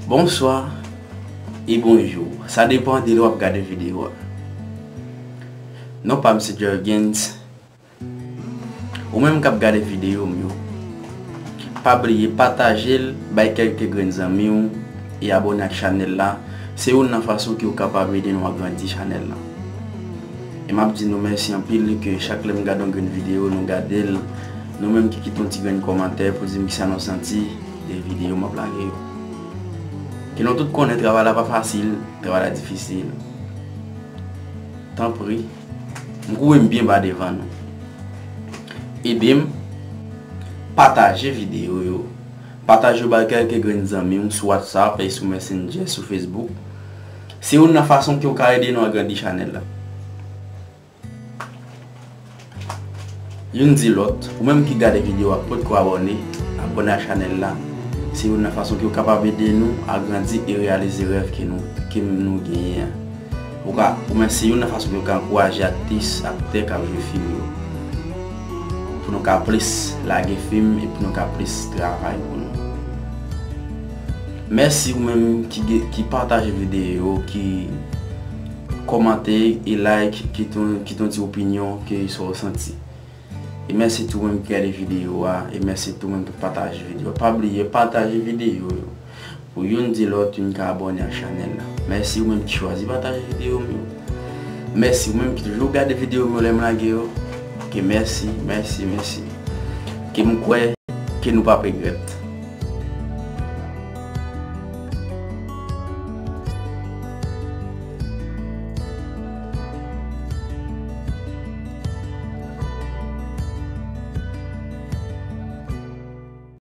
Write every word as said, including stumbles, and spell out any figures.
Bonswa e bonjou. Sa depan de lè w ap gade videyo a. Non pa m se Jurgens. Ou menm k ap gade videyo m yo, pa bliye pataje l bay kèlke grenn zanmi w e abòne ak chanèl la. Se youn nan fason ke w kapab ede nou agrandi chanèl la. E m ap di nou mèsi anpil ke chak lè m gade yon grenn videyo, nou gade l, nou menm ki kite yon ti grenn kòmantè pou di m kisa nou santi de videyo m ap lage yo. Ke nou tout konnen travay la pa fasil, travay la difisil. Tanpri, m kouri m byen ba devan nou. Ede m pataje videyo yo. Pataje yo bay kèlke grenn zanmi w sou WhatsApp e sou Messenger, sou Facebook. Se youn nan fason ke w ka ede nou agrandi chanèl la. Youn di lòt, ou menm ki gade videyo a potko abòne, abòne ak chanèl la. Se youn nan fason ke w kapab ede nou agrandi e reyalize rèv ke nou, ke nou genyen an. Ou ka, ou menm se youn nan fason ke w ka ankouraje aktris, aktè k ap jwe fim yo. Pou nou ka plis lage fim e pou nou ka plis travay pou nou. Mèsi ou menm ki, ki pataje videyo, ki kòmante e like, ki ton, ki ton ti opinyon, ki sa w santi. E mèsi tou menm ki gade videyo a, e mèsi tou menm ki pataje videyo a. Pa bliye pataje videyo yo. Pou youn di lòt, youn ka abòne ak chanèl la. Mèsi ou menm ki chwazi pataje videyo m yo. Mèsi ou menm ki toujou gade videyo m yo lè m lage yo. Ke mèsi, mèsi, mèsi. Ke m kwè ke nou p ap regrèt.